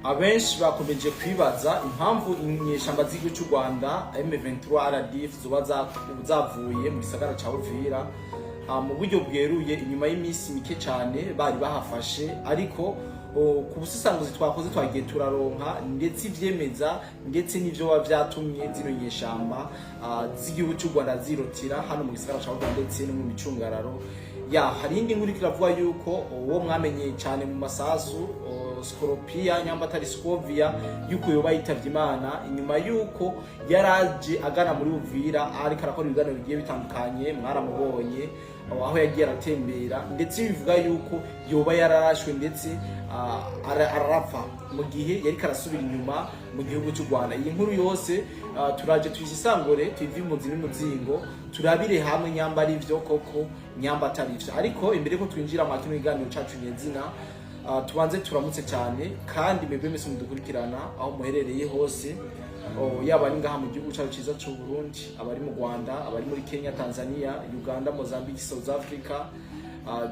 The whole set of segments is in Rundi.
Abenshi bakomeje kwibaza impamvu inyeshamba z'igihugu cy'u Rwanda M23 RDF zoba zavuye mu gisagara ca Uvira mu buryo bweruye inyuma y'iminsi mike cyane bari bahafashe. Ariko ku busesanguzi twakoze, twagiye turaronka ndetse ivyemeza ndetse n'ivyo biba vyatumye zino nyeshamba z'igihugu cy'u Rwanda zirotira hano mu gisagara ca Uvira ndetse no mu micungararo ya. Hari indi nkuru iravuga yuko uwo mwamenye cyane mu masasu Scorpia, nyamba atari Scovia, yuko yoba yitavye Imana inyuma yuko yaraje agana muri Uvira ariko arakora ibiganiro bigiye bitandukanye. Mwaramubonye aho yagiye aratembera, ndetse bivuga yuko yoba yararashwe ndetse ararapfa mu gihe yariko arasubira inyuma mu gihugu cy'u Rwanda. Iyi nkuru yose turaje tuyisangure, tuyive imuzi n'umuzingo, turabire hamwe nyamba ari vyo koko, nyamba atari vyo. Ariko imbere ko twinjira mu kino kiganiro cacu nyezina, tubanze turamutse cyane kandi mwebwe mwese mudukurikirana aho muherereye hose, yaba ari ngaha mu gihugu cyacu cyiza cy'u Burundi, abari mu Rwanda, abari muri Kenya, Tanzania, Uganda, Mozambique, South Africa,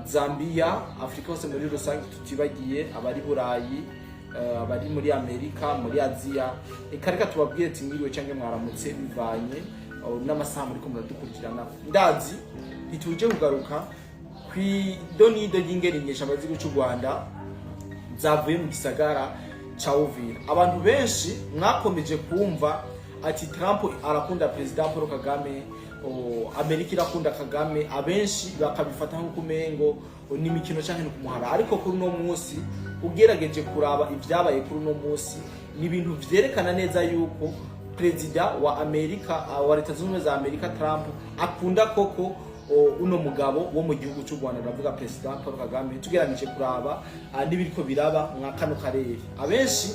Zambia, Afrika hose muri rusange, tutibagiye abari Burayi, abari muri Amerika, muri Aziya. Reka reka tubabwire ati mwiriwe cyangwa mwaramutse bivanye n'amasaha muriko muradukurikirana. Ndazi ntituje kugaruka kw'idonido ry'ingene inyeshamba z'igihugu cy'u Rwanda zavuye mu gisagara ca Uvira. Abantu benshi mwakomeje kumva ati Trump arakunda Perezida Paul Kagame, Amerika irakunda Kagame, abenshi bakabifata nk'uko umengo ni imikino canke ni kumuhara. Ariko kuri uno munsi, ugerageje kuraba ivyabaye kuri uno munsi, ni ibintu vyerekana neza yuko perezida wa Amerika, wa Leta Zunze Ubumwe za Amerika, Trump, akunda koko uno mugabo wo mu gihugu cy'u Rwanda, ndavuga Perezida Paul Kagame. Tugeranije kuraba n'ibiriko biraba mwa kano karere, abenshi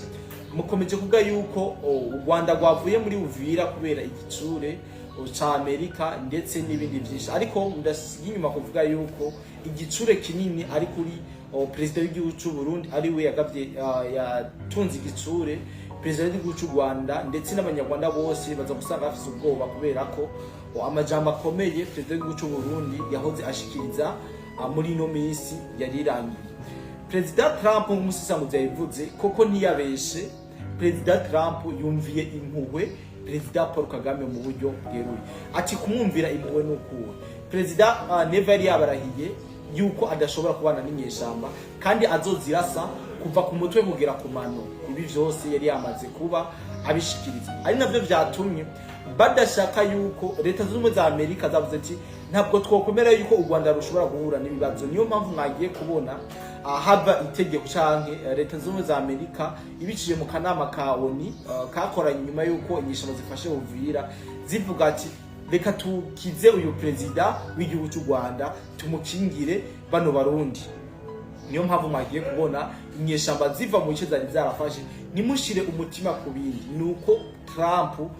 mukomeje kuvuga yuko u Rwanda rwavuye muri Uvira kubera igitsure ca Amerika ndetse n'ibindi byinshi. Ariko ndasiga inyuma kuvuga yuko igitsure kinini ari kuri perezida w'igihugu cy'u Burundi, ari we yagavye, yatunze igitsure perezida w'igihugu cy'u Rwanda, ndetse n'Abanyarwanda bose baza gusanga bafise ubwoba kubera ko amajambo akomeye perezida w'igihugu cy'u Burundi yahoze ashikiriza muri ino minsi yari irangiye. Perezida Trump, nk'umusisanguzi yabivuze koko, ntiyabeshe. Perezida Trump yumviye impuhwe Perezida Paul Kagame mu buryo bweruye. Ati kumwumvira impuhwe ni ukuwe? Perezida Neva yari yabarahiye yuko adashobora kubana n'inyeshamba kandi azozirasa kuva ku mutwe kugera ku mano. Ibi vyose yari yamaze kuba abishikiriza, ari navyo vyatumye badashaka yuko Leta Zunze Ubumwe za Amerika zavuze ati ntabwo twokwemera yuko u Rwanda rushobora guhura n'ibibazo. Niyo mpamvu mwagiye kubona hava itegeko canke Leta Zunze Ubumwe za Amerika ibiciye mu kanama ka ONU kakoranye nyuma yuko inyeshamba zifashe Uvira, zivuga ati reka tukize uyu perezida w'igihugu cy'u Rwanda, tumukingire bano Barundi. Niyo mpamvu mwagiye kubona inyeshamba ziva mu bice zari zarafashe. Nimushire umutima ku bindi, nuko Trump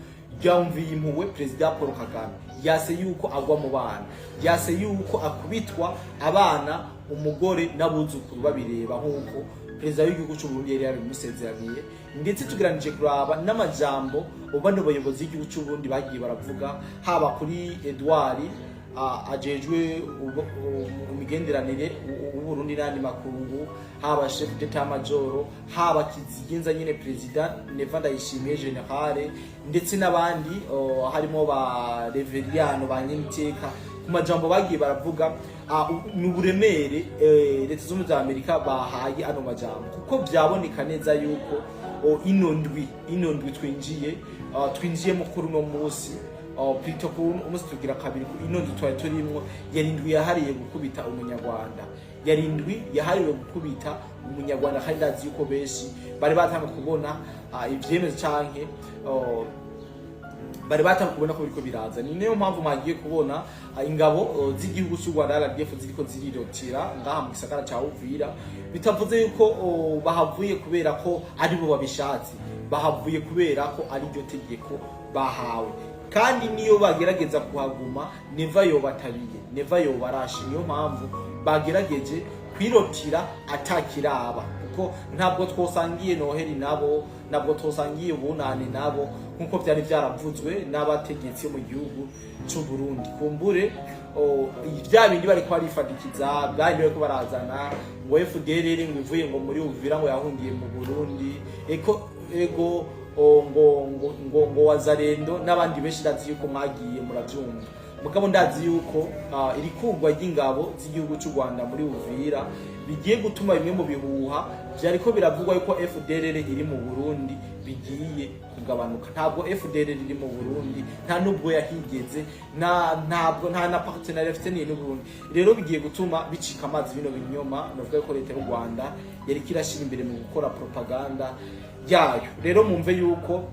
yumviye impuhwe Perezida Paul Kagame, yase yuko agwa mu bana, yase yuko akubitwa abana, umugore n'abuzukuru babireba, nk'uko perezida w'igihugu cy'u Burundi yari yabimusezeraniye. Ndetse tugeranije kuraba n'amajambo bano bayobozi b'igihugu cy'u Burundi bagiye baravuga, haba kuri Edouard ajejwe imigenderanire w'Uburundi n'andi makungu, haba chef d'état major, haba kizigenza nyine Perezida Neva Ndayishimiye général, ndetse n'abandi harimo ba Reveriyano ba Nyeniteka, ku majambo bagiye baravuga, ni uburemere Leta Zunze Ubumwe za Amerika bahaye ano majambo, kuko byaboneka neza yuko ino ndwi twinjiye, twinjiyemo kuri uno munsi, plutôt ku umunsi tugira kabiri, ino ndwi twari turimwo yari indwi yahariye gukubita Umunyarwanda, yari indwi yahariwe gukubita Umunyarwanda. Kandi ndazi yuko benshi bari batanga kubona ivyemezo canke bari batanga kubona ko biriko biraza. Ni niyo mpamvu mwagiye kubona ingabo z'igihugu cy'u Rwanda RDF ziriko zirirotira ngaha mu gisagara ca Uvira. Bitavuze yuko bahavuye kubera ko ari bo babishatse, bahavuye kubera ko ari ryo tegeko bahawe. Kandi niyo bagerageza kuhaguma, Neva yobatabiye, Neva yobarashe. Niyo mpamvu bagerageje kwirotira atakiraba, kuko Kuko ntabwo twosangiye Noheli nabo, ntabwo twosangiye Ubunani nabo, nkuko byari byaravuzwe n'abategetsi bo mu gihugu c'u Burundi. Kumbure bya bindi bariko barifadikiza, bya bindi bariko barazana ngo FDLR ngo ivuye ngo muri Uvira, ngo yahungiye mu Burundi, eko ego ngo Wazalendo n'abandi benshi, ndazi yuko mwagiye muravyumva. Mugabo ndazi yuko iri kugwa ry'ingabo z'igihugu cy'u Rwanda muri Uvira bigiye gutuma bimwe mu bihuha vyariko biravugwa yuko FDLR iri mu Burundi bigiye kugabanuka. Ntabwo FDLR iri mu Burundi, nta nubwo yahigeze, ntabwo nta na partenariat ifitaniye n'u Burundi. Rero bigiye gutuma bicika amazi bino binyoma navuga ko leta y'u Rwanda yariko irashyira imbere mu gukora propaganda yayo. Rero mumve yuko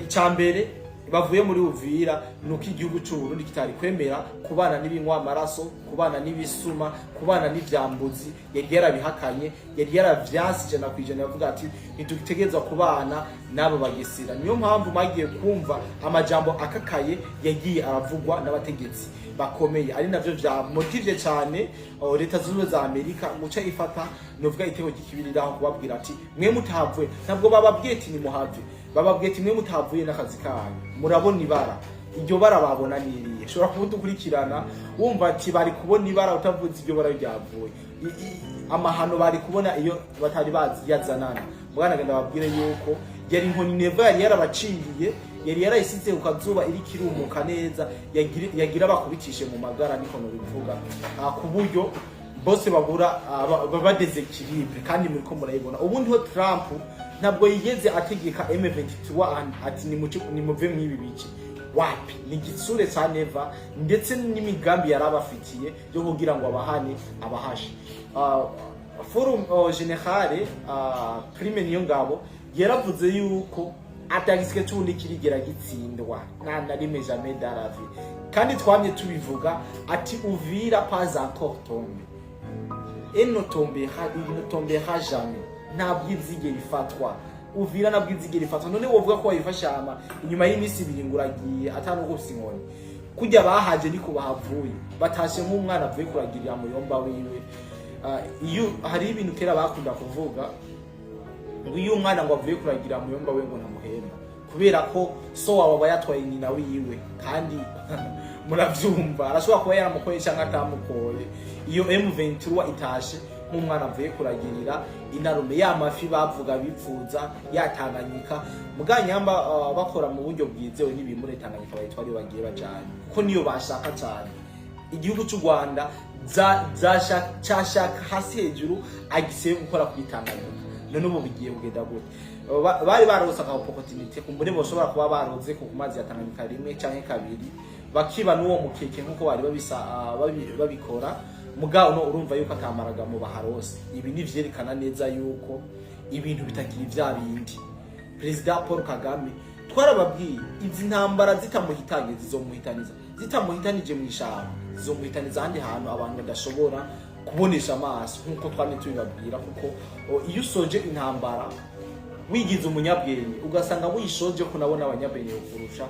icya mbere bavuye muri Uvira nuko igihugu cy'u Burundi kitari kwemera kubana n'ibinywa amaraso, kubana n'ibisuma, kubana n'ivyambuzi. Yari yarabihakanye, yari yaravyanse 100%, yavuga ati ntidutegerezwa kubana n'abo bagesera. Niyo mpamvu mwagiye kumva amajambo akakaye yagiye aravugwa n'abategetsi bakomeye, ari navyo vya motivye cyane Leta Zunze Ubumwe za Amerika guca ifata novuga itego ry'ikibiriraho kubabwira ati mwe mutahavuye. Ntabwo bababwiye ati nimuhave, bababwiye ati mwe mutahavuye n'akazi kanyu murabona ibara. Iryo bara babona niriye ushobora kuba udukurikirana wumva ati bari kubona ibara, utavuze iryo bara ryavuye. Amahano bari kubona iyo batari bazi yazanana. Mwana genda babwire yuko yari inkoni Neva yari yarabaciriye, yari yarayisize ku kazuba iriko irumuka neza, yagira bakubitishe mu magara, niko nobivuga. Ku buryo bose babura baba déséquilibré. Kandi muriko murayibona ubundi ho Trump ntabwo yigeze ategeka M23 ati nimuve mw'ibi bice. Wapi, ni igitsure ca Neva ndetse n'imigambi yari abafitiye yo kugira ngo abahane abahashe. Forum général Prime niyo ngabo yaravuze yuko atagisike c'ubundi kirigera gitsindwa nta na rimwe, jamais dans la vie. Kandi twamye tubivuga ati Uvira pas encore tombé et ne tombera, il ne tombera jamais. Ntabwo izigera ifatwa Uvira, ntabwo izigera ifatwa. None wovuga ko wayifashe hama inyuma y'iminsi 2 ngo uragiye atanugufise inkoni? Kurya bahaje niko bahavuye, batashe nk'umwana avuye kuragirira muyomba wiwe. Iyo hari ibintu kera bakunda kuvuga ngo iyo umwana ngo avuye kuragira muyomba we ngo ntamuhemba, kubera ko so wawe aba yatwaye nyina wiwe. Kandi muravyumva, arashobora kuba yaramukoye cyangwa atamukoye. Iyo M23 itashe nk'umwana avuye kuragirira inarume ya mafi bavuga bipfuza ya Tanganyika muganyamba, bakora mu buryo bwizewe n'ibimure Tanganyika bayitwari bagiye bajanye, kuko niyo bashaka cyane. Igihugu cy'u Rwanda cashaka hasi hejuru agisiye gukora kuri Tanganyika. None ubu bigiye kugenda gute? Bari barose aka opportunité, kumbure boshobora kuba baroze ku mazi ya Tanganyika rimwe canke kabiri, bakiba n'uwo mukeke nkuko bari babisa babikora. Mugabo no urumva yuko atamaraga mu baharose. Ibi ni vyerekana neza yuko ibintu bitakiri vya bindi. Perezida Paul Kagame twarababwiye, izi ntambara zitamuhitanye zizomuhitaniza, zitamuhitanije mu ishamba zizomuhitaniza ahandi hantu abantu badashobora kubonesha amaso, nk'uko twamye tubibabwira. Kuko iyo usoje intambara wigize umunyabwenge, ugasanga wishoje ko nabona abanyabwenge kurusha,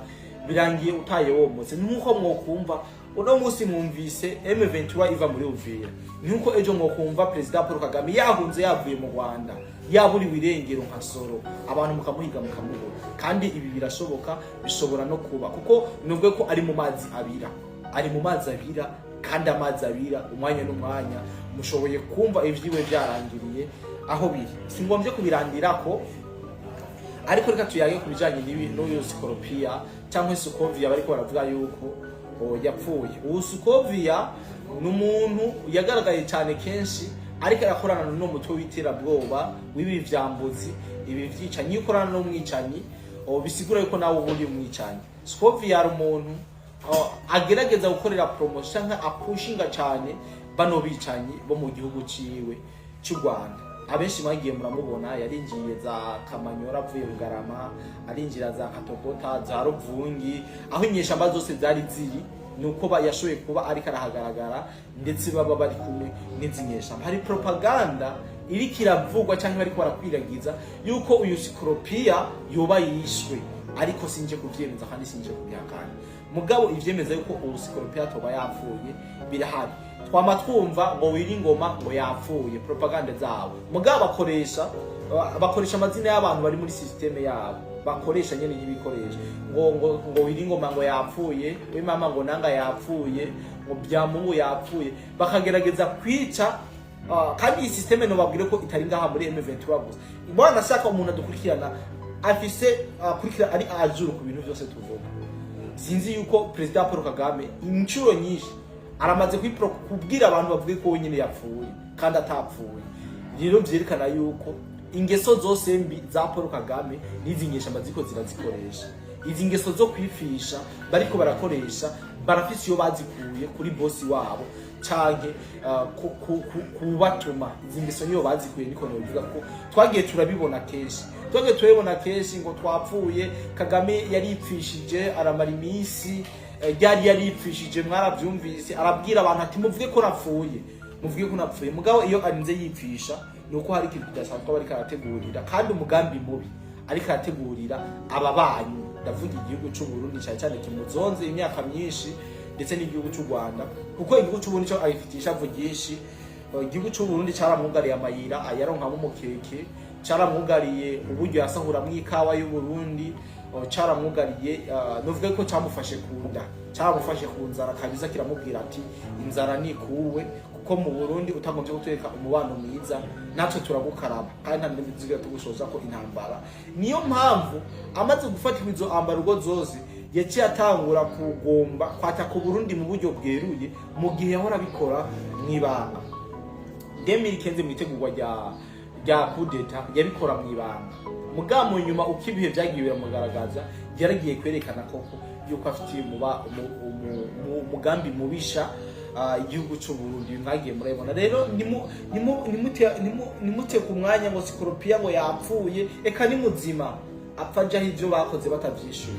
birangiye utaye womotse. Nk'uko mwokumva uno munsi mwumvise M23 iva muri Uvira, nk'uko ejo mwokumva Perezida Paul Kagame yahunze, yavuye mu Rwanda, yaburiwe irengero nka Soro, abantu mukamuhiga mukamubura. Kandi ibi birashoboka, bishobora no kuba, kuko nubwo ko ari mu mazi abira, ari mu mazi abira. Kandi amazi abira umwanya n'umwanya mushoboye kumva ivyiwe byarangiriye aho biri. Singombye kubirandira ko, ariko reka tuyage ku bijanye n'uyu Sikoropia cyangwa Sukovia bariko baravuga yuko yapfuye. Ubu Sukovia ni umuntu yagaragaye cyane kenshi ariko arakorana n'uno mutwe w'iterabwoba w'ibi vyambuzi, ibi vyicanyi. Iyo ukorana n'umwicanyi, bisigura yuko nawe uba uri umwicanyi. Sukovia ari umuntu agerageza gukorera promotion canke apushinga cyane bano bicanyi bo mu gihugu ciwe cy'u Rwanda. Abenshi mwagiye muramubona yarinjiye za Kamanyora avuye Bugarama, arinjira za Katogota, za Ruvungi, aho inyeshamba zose zari ziri. Nuko yashoboye kuba ariko arahagaragara, ndetse baba bari kumwe n'izi nyeshamba. Hari propaganda iriko iravugwa cyangwa bariko barakwiragiza yuko uyu Sikoropiya yoba yishwe, ariko sinje kuvyemeza kandi sinje kubihakana. Mugabo ivyemeza yuko ubu Sikoropiya toba yapfuye birahari. Twama twumva ngo Willy Ngoma ngo yapfuye, propagande zabo. Mugabo bakoresha amazina y'abantu bari muri système yabo, bakoresha nyene y'ibikoresho, ngo Willy Ngoma ngo yapfuye, we mama ngo nanga yapfuye, ngo Byamungu yapfuye, bakagerageza kwica. Kandi iyi système nobabwire ko itari ngaha muri M23 gusa. Imana ashaka umuntu adukurikirana afise akurikira ari azuru ku bintu byose tuvuga. Sinzi yuko Perezida Paul Kagame inshuro nyinshi aramaze kubwira abantu bavuge ko wenyine yapfuye kandi atapfuye. Rero vyerekana yuko ingeso zose mbi za Paul Kagame n'izi nyeshamba ziko zirazikoresha. Izi ngeso zo kwifisha bariko barakoresha, barafise iyo bazikuye kuri bosi wabo canke kubatuma. Izi ngeso niyo bazikuye, niko nobivuga, ko twagiye turabibona kenshi, twagiye turabibona kenshi ngo twapfuye. Kagame yaripfishije, aramara iminsi, ryari yaripfishije, mwaravyumvise, arabwira abantu ati: "Muvuge ko napfuye, muvuge ko napfuye." Mugabo iyo arinze yipfisha, ni uko hari ikintu kidasanzwe aba ariko arategurira, kandi umugambi mubi ariko arategurira aba banyi. Ndavuga igihugu c'u Burundi cyane cyane kimuzonze imyaka myinshi, ndetse n'igihugu c'u Rwanda, kuko igihugu c'u Burundi cyo agifitiye ishavu ryinshi. Igihugu c'u Burundi caramwugariye amayira ayaronkamo umukeke, caramwugariye uburyo yasahuramwo ikawa y'u Burundi, caramwugariye, nuvuga ko camufashe ku nda, caramufashe ku nzara kabisa, kiramubwira ati: "Inzara nikuwe, kuko mu Burundi utagombye kutwereka umubano mwiza, natwe turagukaraba kandi nta n'indi tuzigira tugushoza ko intambara." Niyo mpamvu amaze gufatirwa izo embargo zose, yaciye atangura kugomba kwataka Uburundi mu buryo bweruye, mu gihe yahora abikora mw'ibanga. 2015 mu itegurwa rya coup d'état yabikora mu ibanga, mugabo mu nyuma uko ibihe byagiye biramugaragaza, yaragiye kwerekana koko yuko afitiye umugambi mubisha igihugu cy'u Burundi. Mwagiye murabibona. Rero nimute ku mwanya ngo Sikoropia ngo yapfuye. Eka, ni muzima, apfa ajaho ivyo bakoze batavyishuye.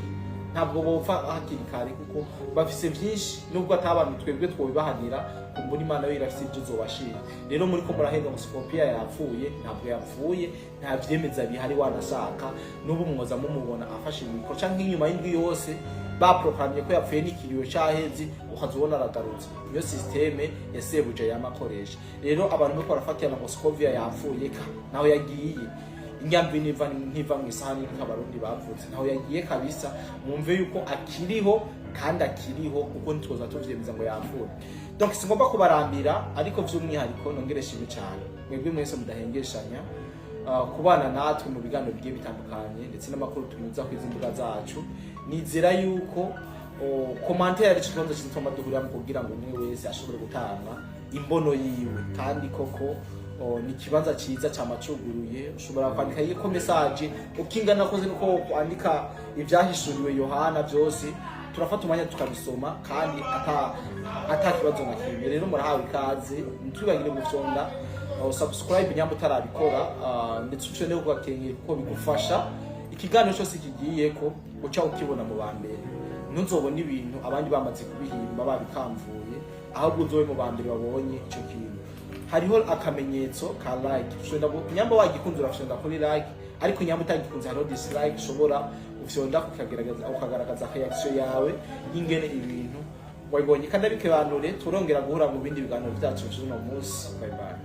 Ntabwo bopfa hakiri kare kuko bafise byinshi, nubwo atabantu twebwe twobibahanira. Kumbura Imana yo irafise ibyo uzobashira. Rero muri ko murahenda ngo Sikoropia yapfuye, ntabwo yapfuye, nta vyemeza bihari. Wanashaka n'ubu mwoza mumubona afashe micro, canke inyuma y'indwi yose baproklammye ko yapfuye n'ikiriyo cahezi, ukaza ubona aragarutse. Iyo système ya sebuja yamakoresha. Rero abantu bariko barafatirana ngo Scovia yapfuye, ka naho yagiye, inyambi niva ntiva mu isahani, niko Abarundi bavutse. Ntaho yagiye kabisa, mwumve yuko akiriho kandi akiriho, kuko ntitwoza tuvyemeza ngo yapfuye. Donc singomba kubarambira, ariko vy'umwihariko nongere shime cyane mwebwe mwese mudahengeshanya kubana natwe mu biganiro bigiye bitandukanye ndetse n'amakuru tunyuza ku izi mbuga zacu. Nizera yuko commentaire ari ikibanza cyiza twama duhuriramo kugira ngo umwe wese ashobore gutanga imbono yiwe, kandi koko ni ikibanza cyiza camacuguruye. Ushobora kwandika ko message ukingana koze, nuko kwandika ivyahishuriwe Yohana byose, turafata umwanya tukabisoma kandi ata kibazo na kimwe. Rero murahawe ikaze, ntitwibagire gufyonda subscribe nyamba utarabikora, ndetse ucone kugakengera, kuko bigufasha ikiganiro cyose kigiye ko uca ukibona mu ba mbere. Ntuzobone ibintu abandi bamaze kubihimba babikamvuye, ahubwo uzobe mu ba mbere babonye ico kintu. Hariho akamenyetso ka like, ushobora nyamba wagikunze urafyonda kuri like, ariko nyamba utagikunze hariho dislike ushobora ufyonda ukagaragaza reaction yawe y'ingene ibintu wabibonye. Kandi abikebanure, turongera guhura mu bindi biganiro byacu vy'uno munsi. Bye bye.